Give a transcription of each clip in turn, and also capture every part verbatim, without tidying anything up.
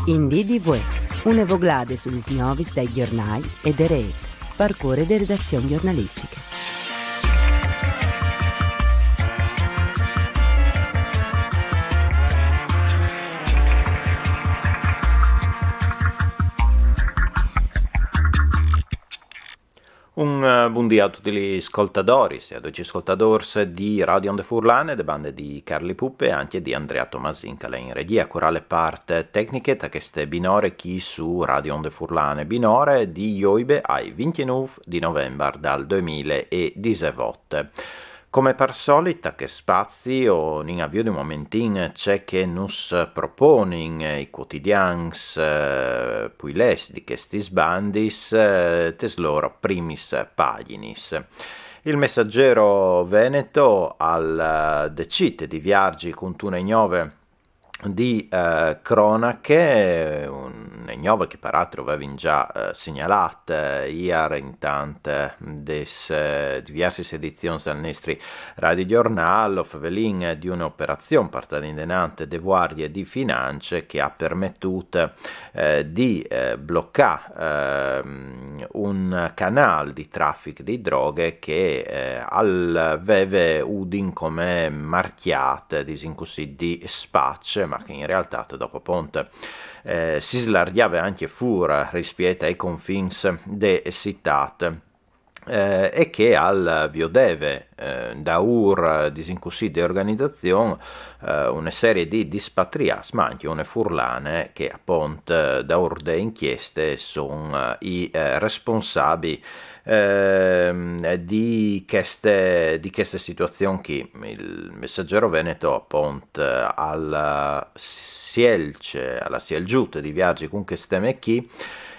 In dì di vuê, une voglade su lis novis dai gjornâi e de rêt, par cure de redazion gjornalistiche. Un eh, bundì a ducj lis scoltadoris e a ducj i scoltadôrs di Radio Onde Furlane, de bande di Carli Pupe e ancje di Andrea Tomasin, che al è in regjie a curâ la part tecniche ta cheste binore chi su Radio Onde Furlane, binore di joibe ai vincjenûf di Novembar dal doi mil e disevot. Come par solit, ta chest spazi o nin a viodi un momentin ce che nus proponin i cuotidians eh, plui lets di chestis bandis eh, tes lôr primis pagjinis. Il Messaggero Veneto al eh, decide di vierzi cuntune gnove di eh, cronache, une gnove che par altri o vevin za eh, segnalât eh, îr intant eh, des eh, diviersis edizions dal nestri radiogjornâl, o fevelìn eh, di une operazion puartade indenant de Vuardie di Finance che e à permetût eh, di eh, blocâ ehm, un canâl di trafic di droghe che eh, al veve Udin come marcjât, disìn cussì, di spaç, ma che in realtât dopo apont eh, si slargjave ancje fûr rispiet ai confins de citât. Eh, e che al viodeve eh, daûr, disìn cussì, de organizazion eh, une serie di dispatriâts, ma ancje une furlane che apont eh, daûr de incjeste a son eh, i eh, responsabii ehm, di cheste, di cheste situazion chi. Il Messaggero Veneto apont eh, al sielç, al à sielzût di vierzi cun chest teme chi,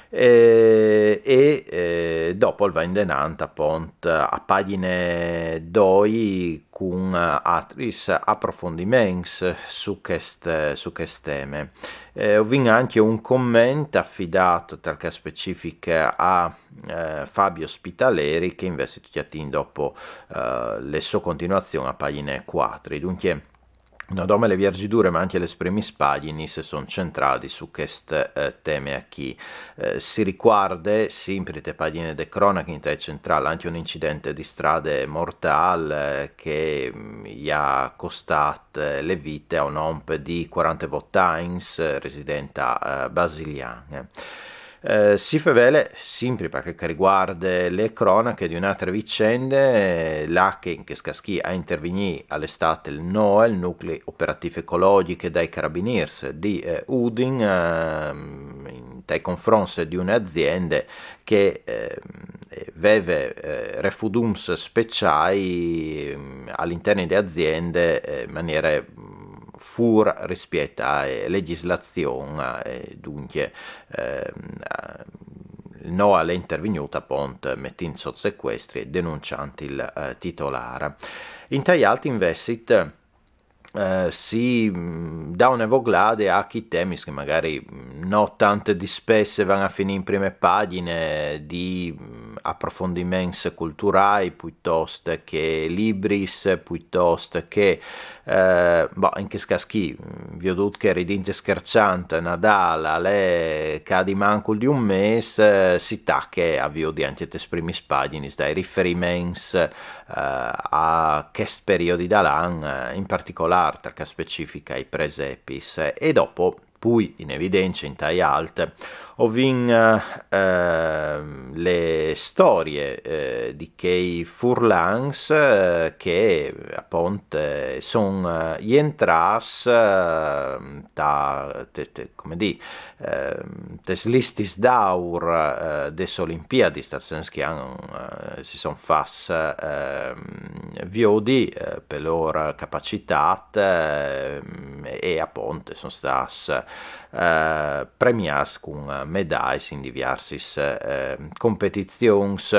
eh, e eh, dopo al va indenant apont a pagjine doi cun altris aprofondiments su chest, su chest teme. Eh, o vin ancje un comment afidât tal câs specific a eh, Fabio Spitaleri, che invezit o cjatìn dopo eh, la sô continuazion a pagjine cuatri. Duncje, no dome la vierzidure, ma ancje lis primis pagjinis a son centradis su chest eh, teme achì. Eh, si ricuarde, simpri te pagjine de cronache, intai centrâl, ancje un incident di strade mortâl eh, che mm, i à costât eh, la vite a un om di cuarantevot agns, eh, resident a eh, Basilian. Eh, si fevele, simpri par chel che al ricuarde la cronache, di une altre vicende, eh, là che in chest câs chi a intervignî al è stât il NOE, il Nuclei Operatîfs Ecologjics dai Carabinîrs di eh, Udin, ehm, intai confronts di une aziende che ehm, veve eh, refudums speciâi ehm, al interni de aziende eh, in maniere mm, fûr rispiet ae legjizlazion, eh, duncje ehm, eh, il NOE al è intervignût apont metint sot secuestri e denunciant il eh, titolâr. Intai alt invezit eh, si mm, dà une voglade a chei temis che magari mm, no tant dispès a van a finî in prime pagjine di mm, aprofondiments culturâi, pluitost che libris, pluitost che, eh, boh, in chest câs chi, mm, viodût che ridint e scherçant Nadâl al è ca di mancul di un mês, eh, si tache a viodi ancje tes primis pagjinis dai riferiments eh, a chest periodi dal an, eh, in particolâr tal câs specific ai presepis. E dopo, plui in evidence, intai alt, o vin eh, ehm, la storie eh, di chei furlans eh, che apont eh, son eh, jentrâts eh, ta, te, te, come dî, ehm, tes listis d'aur eh, des Olimpiadis, tal sens che a son, eh, si son fats ehm, viodi eh, pe lôr capacitât ehm, e apont a son stâts eh, premiâts cun medaiis in diviersis eh, competizions.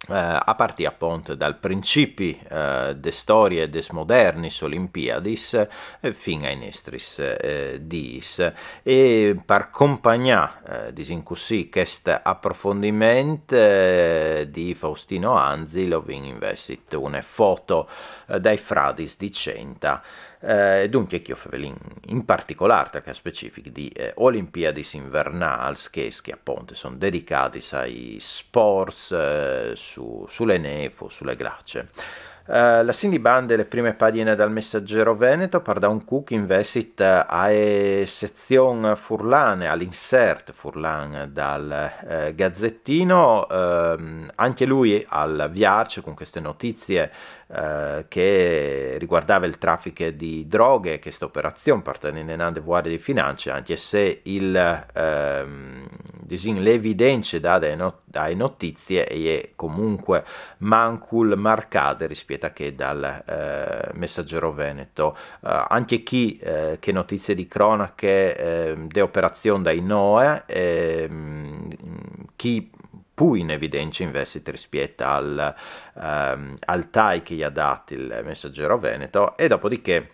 Eh, a partî apont dal principi eh, de storie des modernis Olimpiadis eh, fin ai nestris eh, dîs. E par compagnâ, eh, disìn cussì, chest aprofondiment eh, di Faustino Anzil o vin invezit une foto eh, dai fradis di Centa. Eh, dunque, chi o fevelìn in particolare, tal câs specific, di eh, Olimpiadis invernâls, che, che apont a son dedicadis ai sports eh, su, su le nêf o su le glace. Eh, lassìn di bande le prime pagjine dal Messaggero Veneto, par dâ un cuc invezit ae sezion furlane, al insert furlan dal eh, Gazzettino, ehm, ancje lui al viarç cun cheste notizie eh, che riguardave il trafic di droghe, cheste operazion par tenê indenant de Vuardie di Finance, ancje se il, ehm, disìn, le evidence dade dae no-, dae notizie e je comunque mancul marcade rispiet a chê dal eh, Messaggero Veneto. Eh, ancje chi eh, chê notizie di cronache eh, de operazion dai noe, ehm, chi plui in evidence invezit rispiet al, ehm, al tai che i à dât il Messaggero Veneto, e dopodiché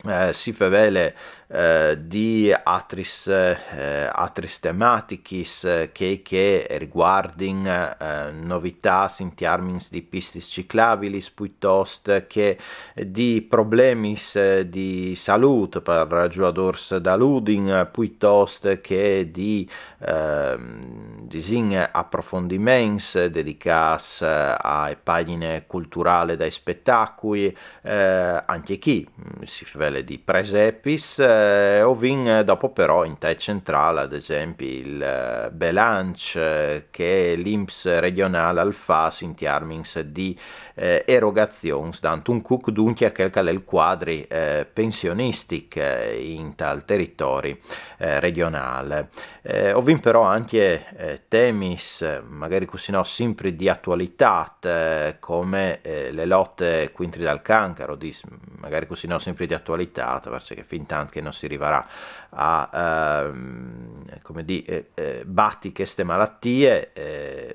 eh, si fevele eh, di atris, eh, atris tematichis eh, che, che riguardin eh, novitâts in tiermins di pistis ciclabilis, pluitost che di problemis eh, di salût par zuiadôrs dal Udin, pluitost che di ehm, disìn, aprofondiments dedicâts eh, ae pagjine culturale dai spetacui, eh, ancje chi mm, si fevele di presepis, eh, o vin dopo però in tae centrâl, ad esempi, il eh, belanç eh, che l'INPS regjonâl al fâs in tiermins di eh, erogazions, dant un cuc duncje a chel che al è il cuadri eh, pensionistic eh, intal teritori eh, regjonâl. Eh, o vin però ancje eh, temis, eh, magari cussì no simpri di atualitât, eh, come eh, le lote cuintri dal cancar, o di, magari cussì no simpri di atualitât, parcè che fintant che no si rivarà a, ehm, come dî, eh, eh, bati cheste malatie, eh,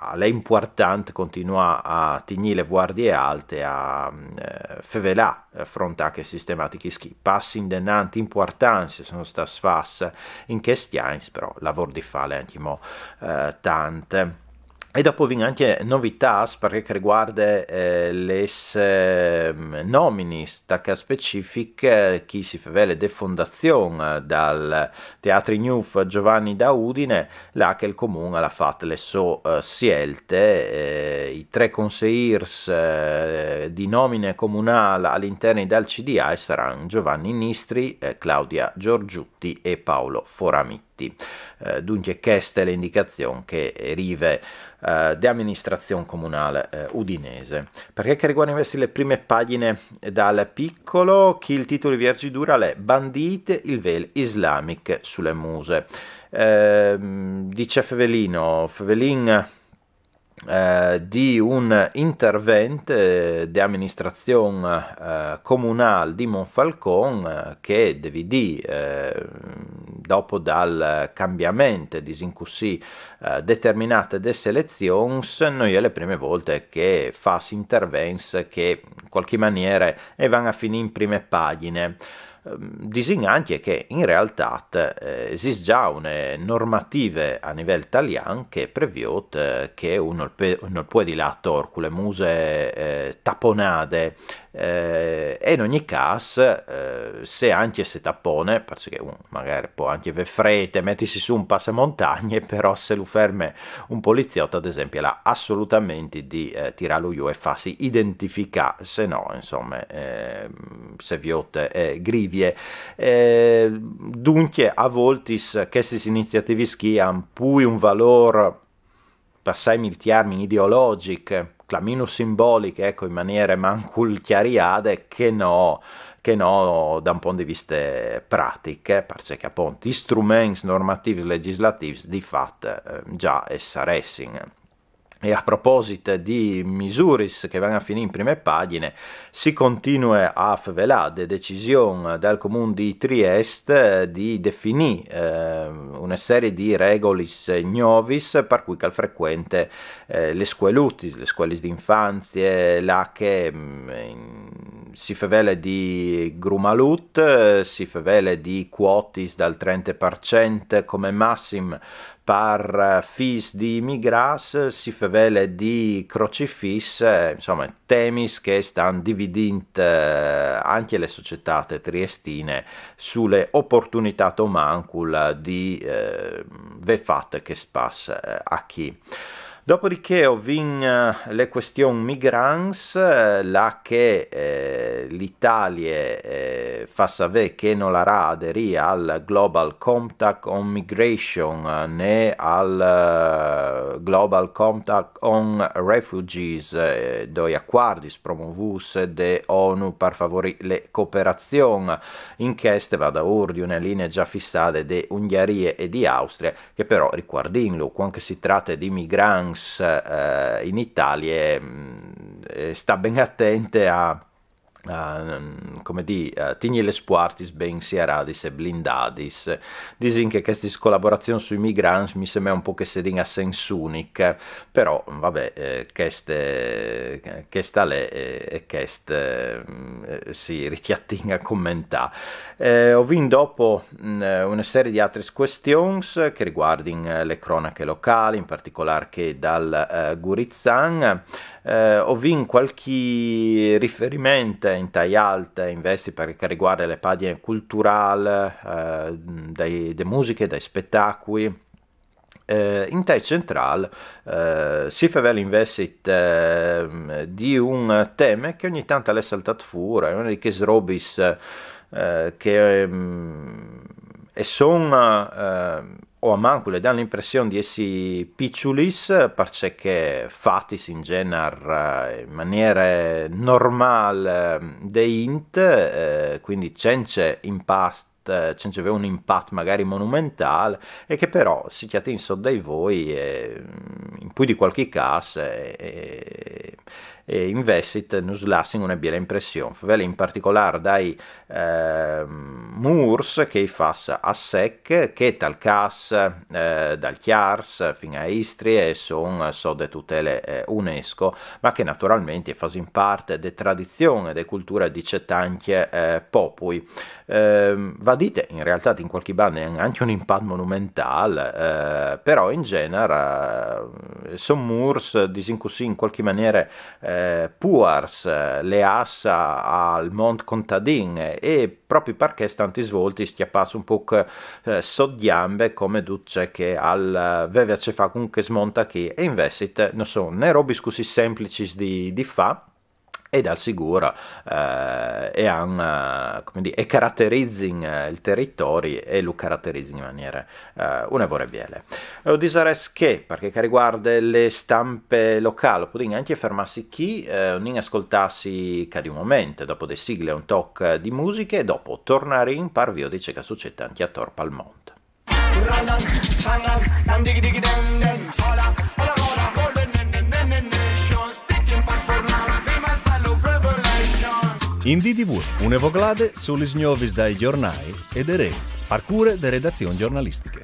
al è impuartant continuâ a tignî le vuardie alte, a eh, fevelâ, afrontâ chestis tematichis chi. Passi indenant impuartants a son stâts fats in chescj agns, però lavôr di fâ al è ancjemò eh, tant. E dopo o vin ancje novitâts par chel che al rivuarde eh, lis eh, nominis, tal câs specific, eh, chi si fevele de fondazion eh, dal Teatri Gnûf Giovanni da Udine, là che il Comun al à fat le sô eh, sielte, eh, i trê conseirs eh, di nomine comunâl al interni dal C D A a saran Giovanni Nistri, eh, Claudia Giorgiutti e Paolo Foramitti. Eh, duncje cheste e je le indicazion che e rive eh, de aministrazion comunâl eh, udinese. Par chel che al rivuarde invezit le prime pagjine dal Piccolo, chi il titul di viergidure al è Bandît il vêl islamic su le muse. Ehm, dice Fevelino, Fevelin eh, di un intervent eh, de aministrazion eh, comunâl di Monfalcon eh, che, devi dî, eh, dopo dal cambiament, disìn cussì, eh, determinât des elezions, no je le prime volte che e fâs intervents che in cualchi maniere e van a finî in prime pagjine. Ehm, disìn ancje che in realtât eh, esist za une normative a nivel talian che e previôt eh, che un nol pe-, nol puedi lâ ator cu le muse eh, taponade, eh, e in ogni câs, eh, se ancje se tapone, parcè che un magari al pò ancje vê frêt e metisi sù un passamontagne, però se lu ferme un poliziot, ad esempi, al à assolutamentri di eh, tirâlu jù e fâsi identificâ, se no, insome, eh, se viôt eh, grivie. Eh, duncje, a voltis, chestis iniziativis chi a àn plui un valôr, passaimi il tiermin, ideologjic, clamìnlu simbolic, eco, in maniere mancul cjariade, che no, che no da un pont di viste pratic, eh, parcè che apont i struments normativs, legjislatîfs, di fat, eh, za a saressin. E a proposit di misuris che a van a finî in prime pagjine, si continue a fevelâ de decision dal Comun di Triest eh, di definî eh, une serie di regulis gnovis par cui che al frecuente eh, lis scuelutis, lis scuelis di infanzie, là che mm, in si fevele di grumalut, eh, si fevele di cuotis dal trente par cent come massim par, eh, fis di imigrâts, si fevele di crocifis, eh, insome, temis che stan dividint, eh, ancje le societât triestine su le oportunitât o mancul di, eh, vê fat chest pas, eh, achì. Dopodiché o vin, eh, le cuestion migrants, eh, là che, eh, l'Italie, eh, fa savê che no larà aderî al Global Compact on Migration, eh, ni al, eh, Global Compact on Refugees, eh, doi acuardis promovûts de ONU par favorî le cooperazion. In cheste va daûr di une linie za fissade de Ungjarie e di Austrie, che però, ricuardìnlu, cuant che si trate di migrants, eh, in Italie, mm, eh, sta ben atente a, a, mm, come dî, a tignî lis puartis ben sieradis e blindadis. Disìn che chestis colaborazions sui migrants mi semee un pôc che a sedin a sens unic, però, va ben, eh, cheste, cheste e je, eh, e cheste, mm, eh, si ricjatìn a comentâ. Eh, o vin dopo, mm, une serie di altris cuestions che a ricuardin, eh, le cronache locâl, in particolâr chê dal, eh, Gurizan. Eh, o vin cualchi riferiment intai alt, invezit, par ce che al ricuarde le pagjine culturâl, eh, dai, de musiche, dai spetacui. Eh, intai centrâl, eh, si fevele invezit, eh, di un teme che ogni tant al è saltât fûr, e je une di chês robis, eh, che, mm, e son, eh, o almancul e dan la impression di jessi piçulis, parcè che fatis in gjenar, eh, in maniere normâl, eh, de int, eh, cuindi cence impat, eh, cence vê un impat magari monumentâl, e che però si cjatìn sot dai voi e, mm, in plui di cualchi câs, e, e, e invezit nus lassin une biele impression. Fevele in particolâr dai, eh, mûrs che i fâs a sec, che tal câs, eh, dal Cjars fin a Istrie, e son sot de tutele, eh, UNESCO, ma che naturalmentri a fasin part de tradizion e de culture di cetancj, eh, popui. Ehm, va dite, in realtât, in cualchi bande a àn ancje un impat monumentâl, eh, però in gjenar, eh, son mûrs, disìn cussì, in cualchi maniere, eh, puars, eh, leâts a, al mont contadin, eh, e propit par chest tantis voltis cjapâts un pôc, eh, sot gjambe, come dut ce che al, eh, veve a ce fâ cun chest mont achì, e invezit no son ni robis cussì semplicis di, di fâ, e dal sigûr, eh, e àn, eh, come dî, e caraterizin, eh, il teritori e lu caraterizin in maniere, eh, une vore biele. E o disarès che, par ce che al ricuarde le stampe locâl, o podìn ancje fermâsi chi, eh, o 'nd ìn a scoltâsi ca di un moment, dopo de sigle un toc di musiche, e dopo o tornarìn par viodi ce che al sucêt ancje ator pal mont. In D D V, une voglade su lis gnovis dai gjornâi e de Rai, par cure de redazion gjornalistiche.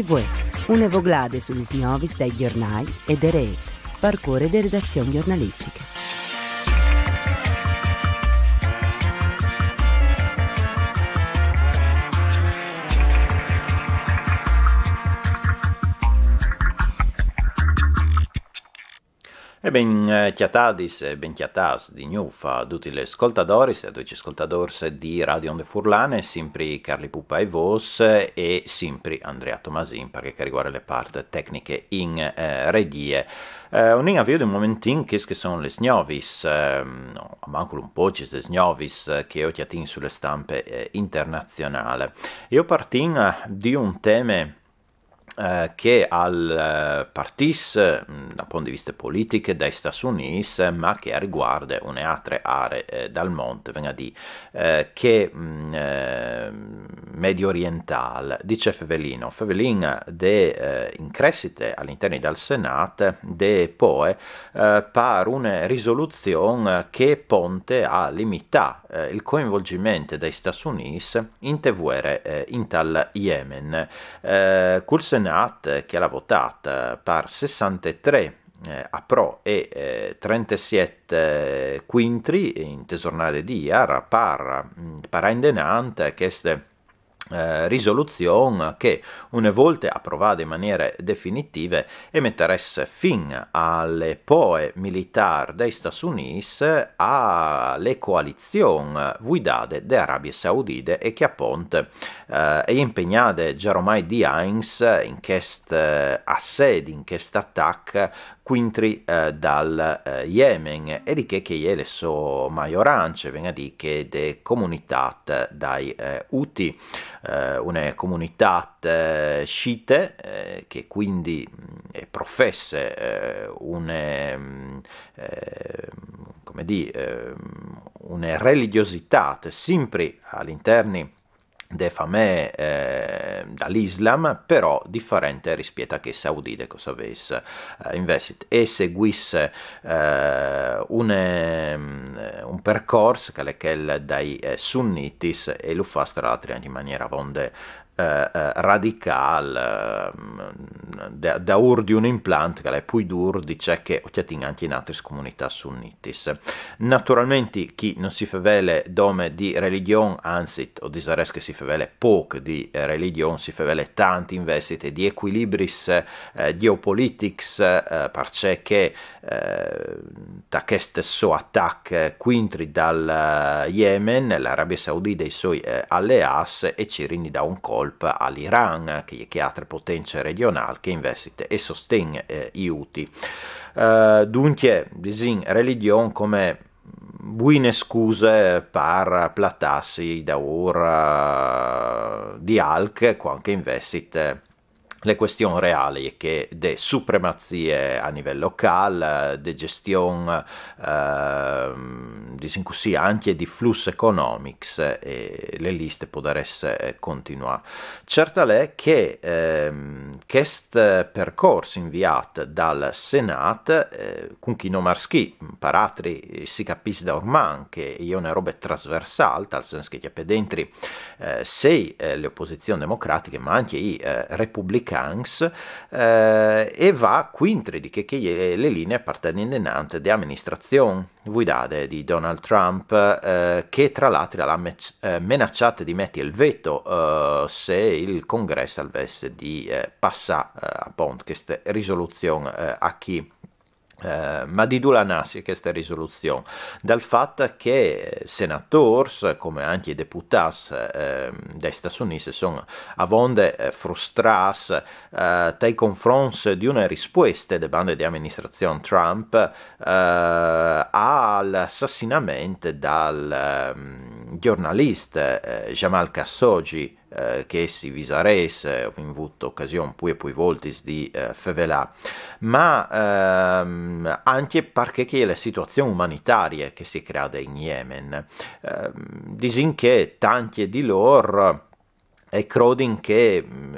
Vuê, une voglade su lis gnovis dai gjornâi e de rêt, par cure de redazion gjornalistiche. E ben cjatadis e ben cjatâts di gnûf a dutis lis scoltadoris e a ducj i scoltadôrs di Radio Onde Furlane, simpri Carli Pupa ae vôs e simpri Andrea Tomasin par ce che al rivuarde la part tecniche in regjie. O 'nd vin a viodi un momentin chês che a son lis gnovis, almancul un pôc lis gnovis che o cjatìn su la stampe internazionâl. E o partìn di un teme che al partìs dal pont di viste politiche dai Stâts Unîts, ma che al rivuarde une altre aree dal mont, ven a dî chê mediorientâl. Dice Fevelin, Fevelin de in cressite al interni dal Senât de poie par une risoluzion che e ponte a limitâ il coinvolziment dai Stâts Unîts inte vuere intal Yemen. Cul Senât che al à votât par sessantetrê a pro e trentesiet cuintri inte zornade di îr, par parâ indenant cheste risoluzion che une volte aprovade in maniere definitive e metarès fin ae poie militâr dai Stâts Unîts ae coalizion vuidade de Arabie Saudide e che apont e je impegnade za ormai di agns in chest assedi, in chest atac cuintri dal Yemen e di chê che e je la sô maiorance, ven a dî chê de comunitât dai Houthi, une comunitât sciite che cuindi e professe une, come dî, une religjositât simpri al interni de famee dal Islam, però diferente rispiet a chê saudide, che o savês. Invezit e seguìs un percors che al è chel dai sunnitis e lu fâs tra l'altri ancje in maniere avonde radicâl, daûr di un implant che al è plui dûr di ce che o cjatìn ancje in altris comunitâts sunnitis. Naturalmentri chi no si fevele dome di religjon, anzit o disarès che si fevele pôc di religjon, si fevele tant invezit di ecuilibris gjeopolitics, parcè che ta chest so atac cuintri dal Yemen, la Arabie Saudide e i soi aleâts e cirin di dâ un colp al Iran, che e je chê altre potence regjonâl che invezit e sosten i Houthi. Duncje, disìn religjon come buine scuse par platâsi daûr di alc, cuant che invezit la cuestion reale e je chê de supremazie a nivel locâl, de gjestion, disìn cussì, ancje di fluss economics, e la liste e podarès continuâ. Cert al è che chest percors inviât dal Senât, cun chei nomars chi, par altri si capìs daurman che e je une robe trasversâl, tal sens che e cjape dentri sei le opozizion democratiche, ma ancje i republicans, e va cuintri di chê che e je la linie partade indenant de aministrazion vuidade di Donald Trump, che tra l'altri al à menaçât di meti il veto se il Congrès al ves di passâ apont cheste risoluzion achì. Ma di dulà e nassie cheste risoluzion? Dal fat che senatôrs, come ancje i deputâts dai Stâts Unîts, a son avonde frustrâts tai confronts di une rispueste de bande de aministrazion Trump al assassinament dal gjornalist Jamal Khashoggi, che si visarès, o vin vût ocasion plui e plui voltis di fevelâ, ma ancje parcè che e je la situazion umanitarie che si è creade in Yemen. Disìn che tancj di lôr e crodin che mm,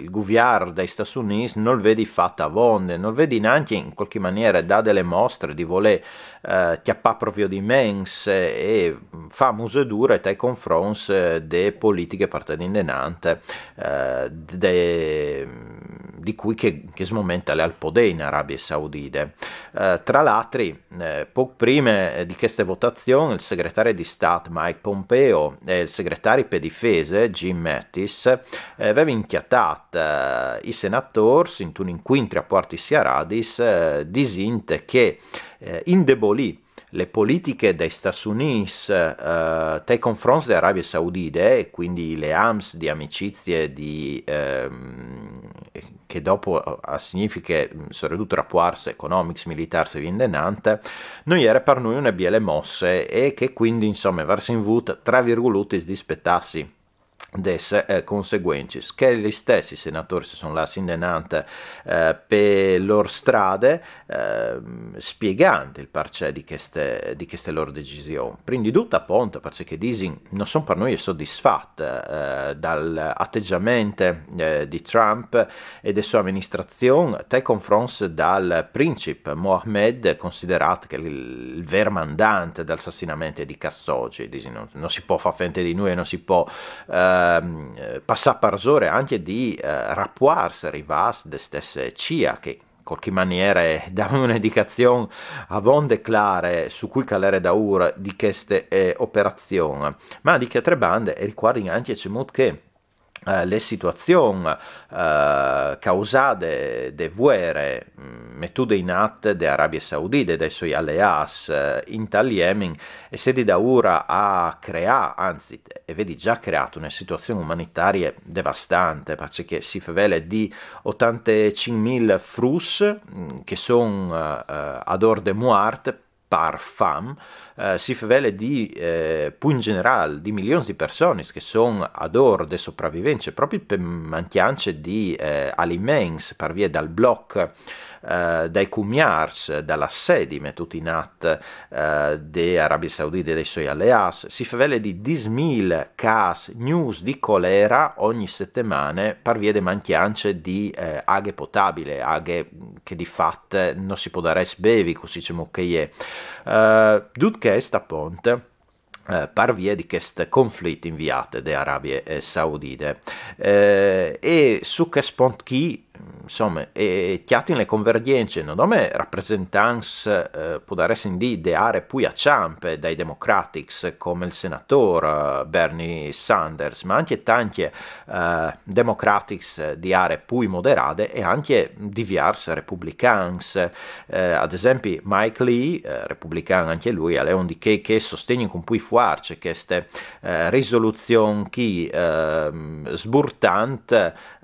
il guviar dai Stati Uniti non vedi fatta vonde, non vedi neanche in qualche maniera dà delle mostre di voler eh, chiappà provvediments e fa musedure tai confronts eh, de politiche partite in denante eh, de, di cui che, che smomente l'è al podè in Arabie Saudite. Eh, tra l'altri, eh, poc prime di queste votazioni, il segretario di Stato Mike Pompeo e il segretario per difesa Jim Mattis eh, avevano inchiattato eh, i senatori in un incontro a porti sierradis eh, disint che eh, indebolì le politiche dai Stati Uniti eh, tai confronti dell'Arabia Saudita e quindi le AMS di amicizie di, ehm, che dopo eh, significa soprattutto rapporti economici, militari e via in denante, non era per noi una biele mosse e che quindi insomma verso in vut tra virgolette dispettassi des eh, conseguences che gli stessi senatori si sono lassi in denante eh, per loro strade eh, spiegando il parcè di queste, di queste loro decisioni. Prima di tutto appunto perché disin non sono per noi soddisfatti eh, dall'atteggiamento eh, di Trump e della sua amministrazione tai confronti dal principe Mohammed considerato che il, il ver mandante dal assassinamento di Khashoggi, disin, non, non si può far fente di nulla, non si può ehm, passà parsore anche di eh, rapports rivas de stesse CIA che qualche maniera dava un'indicazione avonde clare su cui calere da ora di queste eh, operazioni, ma di che altre bande e ricordi anche c'è che eh, le situazioni eh, causate de guerre mm, metute in atto de Arabie Saudite dai suoi alleati eh, in tal Yemen e se di da ora a creare, anzi e vedi già creato una situazione umanitaria devastante perché si fevele di ottantacinquemila frus mm, che sono eh, ad orde muarte par fam, eh, si fevele di, eh, più in generale, di milioni di persone che sono ad ore di sopravvivenza proprio per mancanza di eh, alimenti per via dal blocco eh, dai cumiars, dall'assedi mettuti in atto eh, de Arabie Saudite e dei suoi alleati, si fevele di dismil cas news di colera ogni settimana per via di mancanza di eh, aghe potabile, aghe che di fatto non si può dare bevi, così diciamo che è. Uh, dut che è sta ponte eh, par via di queste conflitte inviate de Arabie eh, Saudite. Eh, e su che spont chi insomma, e chiatin le convergenze, non come rappresentants eh, pudaressero di ideare poi a ciampe dai democratics come il senatore eh, Bernie Sanders, ma anche tanti eh, democratics di aree poi moderate e anche diversi republicans. Eh, ad esempio Mike Lee, eh, republican anche lui, è un di che, che sostiene con più forza queste eh, risoluzioni che eh, sburtant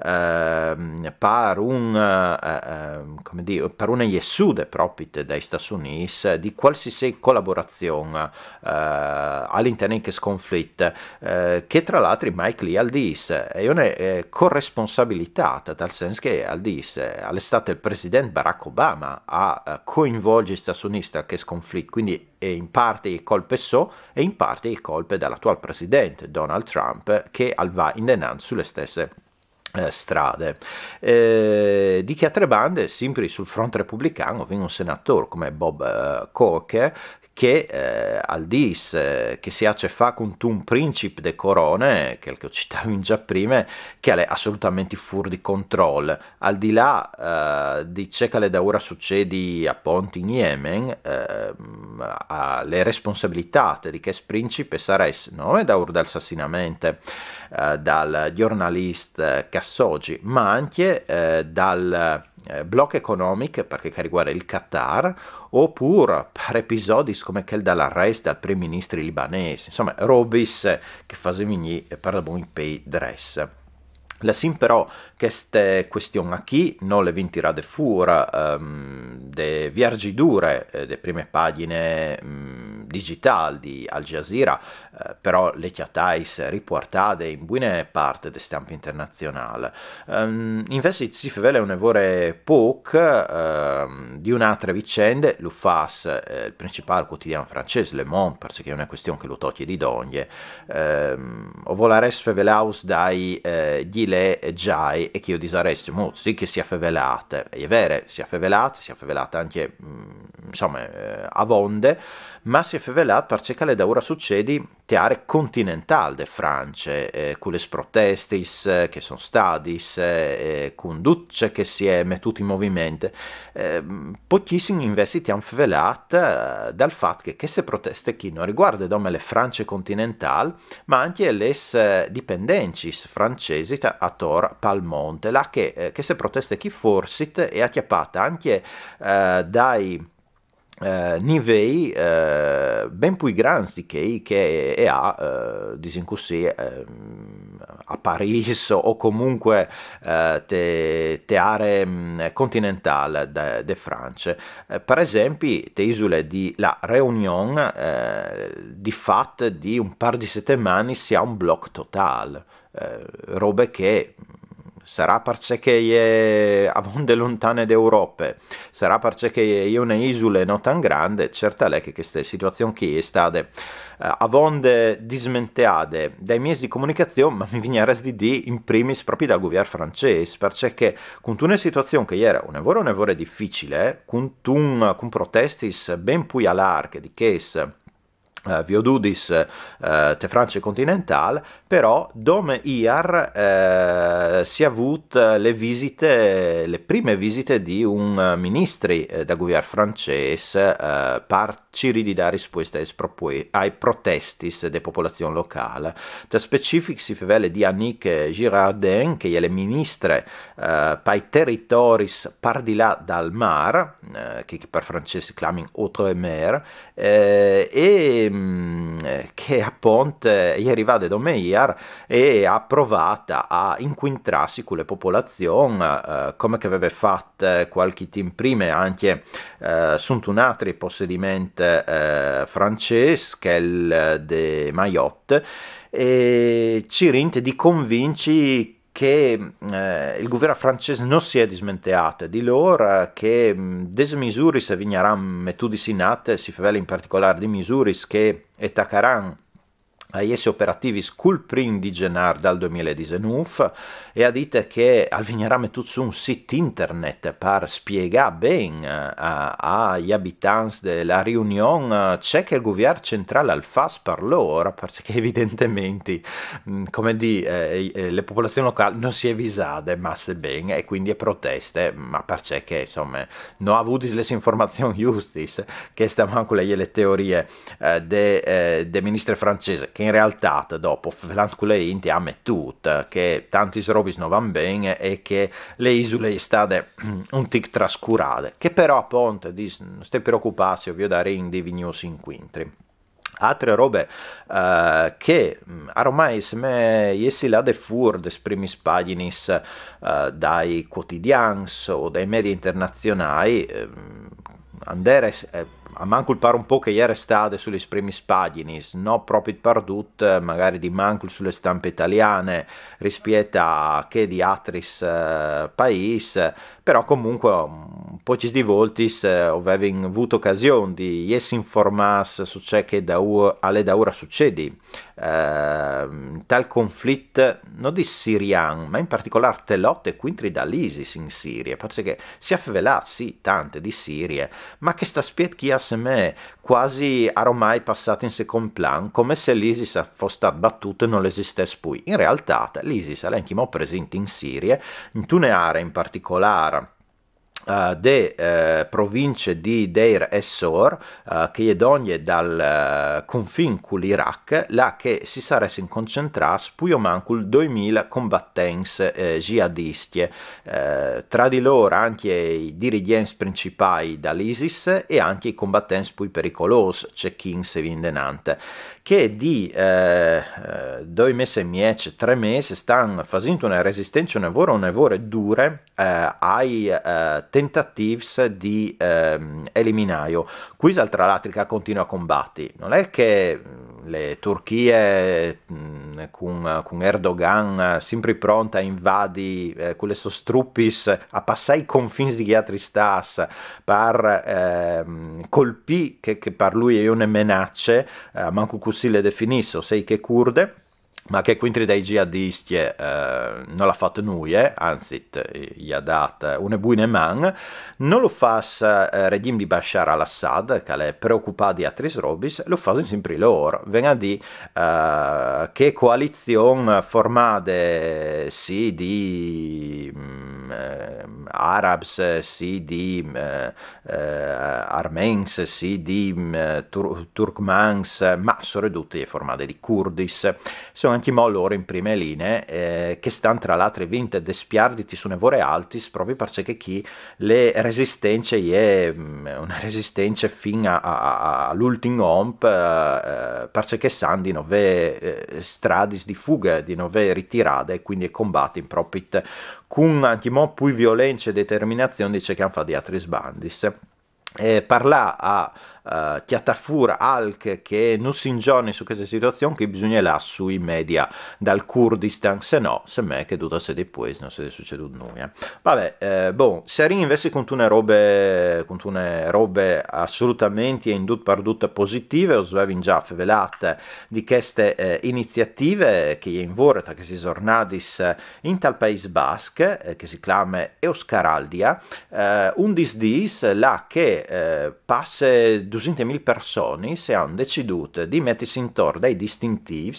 eh, par un eh, ehm, come dire, per una jessude propite dai Stati Uniti di qualsiasi collaborazione eh, all'interno di questo conflitto eh, che tra l'altro Mike Lee al dice è una eh, corresponsabilità dal senso che al dice è stato il presidente Barack Obama a eh, coinvolgere gli Stati Uniti in questo conflitto, quindi è in parte di colpe so e in parte di colpe dall'attuale presidente Donald Trump che al va in denanti sulle stesse eh, strade. Eh, di che altre bande, sempre sul fronte repubblicano, vien un senatore come Bob eh, Corker, che eh, al dis eh, che si ha a che fa con un principe de corone, che, che ho citato in già prima, che è assolutamente fuori di controllo. Al di là eh, di ciò che da ora succede a Ponte in Yemen, eh, le responsabilità di questo principe sarebbero non da ora dal assassinamento eh, dal giornalista Khashoggi, ma anche eh, dal eh, blocco economico perché che riguarda il Qatar, oppure per episodi come quello dell'arresto del primo ministro libanese, insomma, robis che fa venire per i pei dress. La sim però queste questioni a chi non le vin tirate fuori um, de viergidure eh, de prime pagine um, digitâl di Al Jazeera, eh, però le cjatais ripuartade in buine part de stampe internazionâl. Ehm, invezit si fevele une vore pôc, ehm, di une altre vicende, lu fâs, eh, il principâl cuotidian francês, Le Monde, parcè che e je une cuestion che lu tocje di dongje, ehm, o volarès fevelâus dai, eh, Gilets jaunes, e che jo disarès, mo, sì che si à fevelât, e je vere, si à fevelât, si à fevelât ancje, mm, insome, eh, avonde, ma si à fevelât parcè che al è daûr a sucedi te aree continentâl de France, eh, cu lis protestis, eh, che a son stadis, eh, eh, cun dut ce che si è metût in moviment. Ehm, pochissim invezit a àn fevelât, eh, dal fat che cheste proteste chi no riguarde dome le France continentâl, ma ancje lis, eh, dipendencis francesis ator pal mont, là che, eh, cheste proteste chi forsit e à cjapât ancje, eh, dai, eh, nivei, eh, ben plui grants di chei che e à, eh, disìn cussì, ehm, a Parîs o comunque, eh, te, te aree, mm, continentâl de, de France. Eh, par esempli, te isule di La Réunion, eh, di fat di un pâr di setemanis si à un bloc totâl. Eh, robe che, mm, sarà parcè che e je avonde lontane de Europe, sarà parcè che e je une isule no tant grande, cert al è che cheste situazion chi e je stade, eh, avonde dismenteade dai mieçs di comunicazion, ma mi vignarès di dî in primis propit dal guvier francês, parcè che cuntune situazion che e jere une vore, une vore dificile, cuntun, cun protestis ben plui a larc di chês, eh, viodudis, eh, te France continentâl, però dome îr, eh, si à vût le visite, le prime visite di un ministri, eh, dal guvier francês, eh, par cirî di dâ rispueste aes propu-, aes protestis de popolazion locâl. Te specific si fevele di Annick Girardin, che e je le ministre, eh, pai teritoris pardilà dal mâr, eh, che, che par francês si clamin outre-mer, eh, e, mm, che apont, eh, e je rivade dome îr e e à provât a incuintrâsi cu le popolazion, eh, come che e veve fat, eh, cualchi timp prime ancje, eh, suntun altri possediment, eh, francês, chel de Mayotte, e cirint di convinci che, eh, il guvier francês no si è dismenteât di lôr, che, mm, des misuris a vignaran metudis in at, si fevele in particolâr di misuris che e tacaran a jessi operativis cul prin di Zenâr dal doi mil e disenûf, e à dit che al vignarà metût sù un sît internet par spiegâ ben a, ai abitants de La Réunion, eh, ce che il guvier centrâl al fâs par lôr, parcè che evidentementri, mm, come dî, eh, eh, le popolazion locâl no si è visade masse ben e cuindi e proteste, ma parcè che, insome, no à vût lis informazions justis, cheste mancul e je le teorie, eh, de, eh, de ministre francês, che in realtât dopo, fevelant cu le int, e à metût che tantis robis no van ben e che le isule e je stade un tic trascurade, che però apont dîs, no stait preocupâsi, o viodarìn di vignîus incuintri. Altre robe, eh, che, mm, aromai e je lade fûr des primis pagjinis, eh, dai cuotidians o dai medie internazionâi, ehm, a 'nd ere, eh, a mancul par un pôc che e jere stade su lis primis pagjinis, no propit pardut, eh, magari di mancul su le stampe italiane rispiet a chê di altris, eh, paîs, però comunque, mm, pocjis di voltis, eh, o vevin vût ocasion di jessi informâts su ce che daû-, al è daûr a sucedi, eh, tal conflit, no dîs sirian, ma in particolâr te lote cuintri dal ISIS in Sirie, parcè che si à fevelât, sì, tant di Sirie, ma chest aspiet chi al semee cuasi aromai passât in secont plan, come se l'ISIS al fos stât batût e nol esistès plui. In realtât, l'ISIS al è ancjemò presint in Sirie, intune aree in particolâr, eh, de, eh, provincie di Deir ez-Zor, eh, che e je dongje dal, eh, confin cul Iraq, là che si saressin concentrâts plui o mancul doi mil combatents, eh, jihadiscj, eh, tra di lôr ancje i dirigjents principâi dal ISIS e ancje i combatents plui pericolôs, ce che o vin indenant, che di, eh, eh, doi mês e mieç, trê mês, a stan fasint une resistence une vore, une vore dure, eh, ai, eh, tentativs di ehm, eliminaio. Quisal, tra l'altri, che continua a combatti. Non è che mm, le Turchie mm, con, con Erdogan sempre pronta a invadi eh, con le sue truppe, a passare i confini di altri stati per ehm, colpì che, che per lui è una minaccia, eh, manco così le definisco, sei che kurde, ma che contro dai jihadisti eh, non l'ha fatto nulla, anzi, gli ha dato una buona mano, non lo fa il eh, regime di Bashar al-Assad, che è preoccupato di altri robis, lo fa sempre loro. Venga di eh, che coalizione formata sì di mm, eh, Arabs, sì di mm, eh, Armens, sì di mm, Tur- Turkmans, ma soprattutto è formata di Kurdis. Sono anche mo loro in prime linee, eh, che stanno tra l'altro vinte despiarditi su nevore altis, proprio perché chi le resistenze è mm, una resistenza fino a, a, all'ultimo omp, eh, perché sanno di non avere eh, strade di fuga, di non avere ritirate, e quindi combattono proprio con anche mo più violenza e determinazione di ciò che hanno fatto di altri sbandis. Eh, parla a uh, chiattafur alc che non si ingiorni su questa situazione, che bisogna là sui media dal Kurdistan, se no se me che tutta se depois non si è succeduto nulla. Vabbè, eh, bon, se rin invece con una robe con una robe assolutamente in dut par dut positive, o svevin già fevelate di queste eh, iniziative che è in vorta che si giornadis in tal Paese Basque, eh, che si chiama Euskaraldia, eh, un disdis là che eh, passe duecentomila persone si hanno deciduto di mettersi intorno dai distintivi,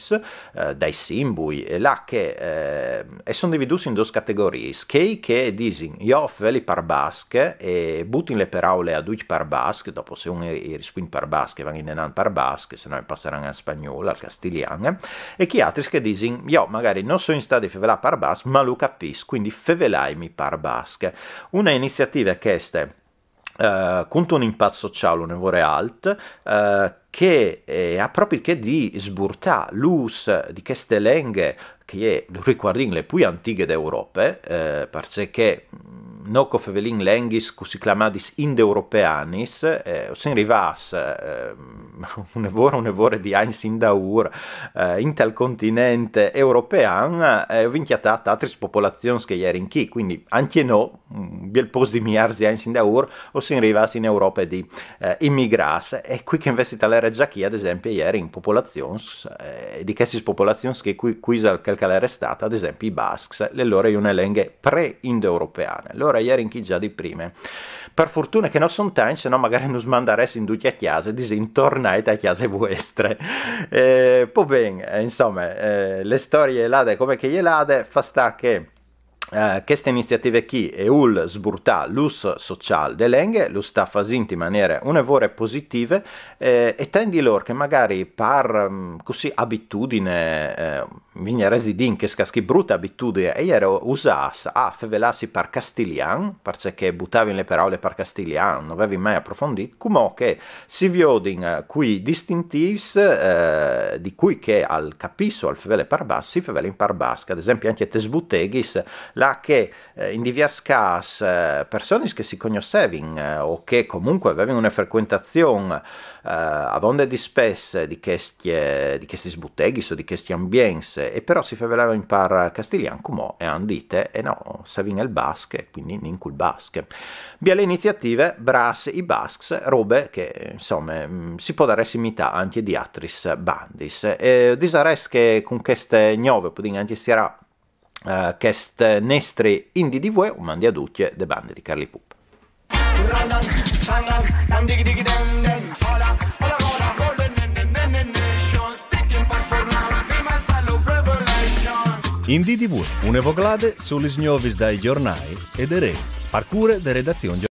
eh, dai simboli, e là che eh, e sono dividuti in due categorie, che che disin io feveli par basque e butin le parole a duc par basque, dopo se un i risponde par basque, vanno in par basque, se no passeranno al spagnolo, al castigliano, e chi altri che disin io magari non sono in stato di fevelà par basque, ma lo capisco, quindi fevelaimi par basque. Una iniziativa che è eh, contro un impatto sociale, un errore alt, eh, che eh, ha proprio che di sburtà l'us di queste lenghe che è, ricordin, le più antiche d'Europa, eh, perché noi fevelin lenghis così chiamadis indoeuropeanis, eh, si arrivas eh, un errore, un errore di Heinz Indaur eh, in tal continente european, eh, ho vinchiatato altre popolazioni che ieri in chi, quindi anche noi un bel posto di miliardi di anni da ur, o si arriva in Europa di eh, immigrarsi, e qui che invece l'era già chi, ad esempio, ieri in popolazioni, eh, di queste popolazioni che qui, qui che l'era stata, ad esempio, i Basques, le loro è una lingua pre-indoeuropeana, allora ieri in chi già di prima. Per fortuna che non sono tanti, se no magari non smandaresti in due chiese, disin tornate a chiese vostre. Eh, poi bene, eh, insomma, eh, le storie lade come che ielade, fa sta che eh, queste iniziative qui e ul sburtà l'us social de lenghe lo sta fasint in maniere une vore positive eh, e tendi lor che magari par mm, così abitudine eh, vigneresi din che scaschi brutta abitudine e iero usas a fevelasi par castilian, perché buttavin le parole par castilian, non avevi mai approfondito, come che si viodin eh, qui distintivi eh, di cui che al capisso al fevele par bas si fevele in par basca, ad esempio anche tesbuteghis là che eh, in diversi casi eh, persone che si conoscevano eh, o che comunque avevano una frequentazione eh, a vonde di spesse di questi, eh, di questi sbutteghi o di questi ambienti e però si fevelava in par castiglian come e han dite e no, savin il basque quindi nincul basque. Via le iniziative bras i basques, robe che insomma mm, si può dare imità anche di atris bandis e disares che con queste nuove pudding anche si era uh, queste nestre indie di voi un mandi a ducce de bande di Carli Pup. Indì T V, une voglade su lis gnovis dai giornai e de re, par cure de redazion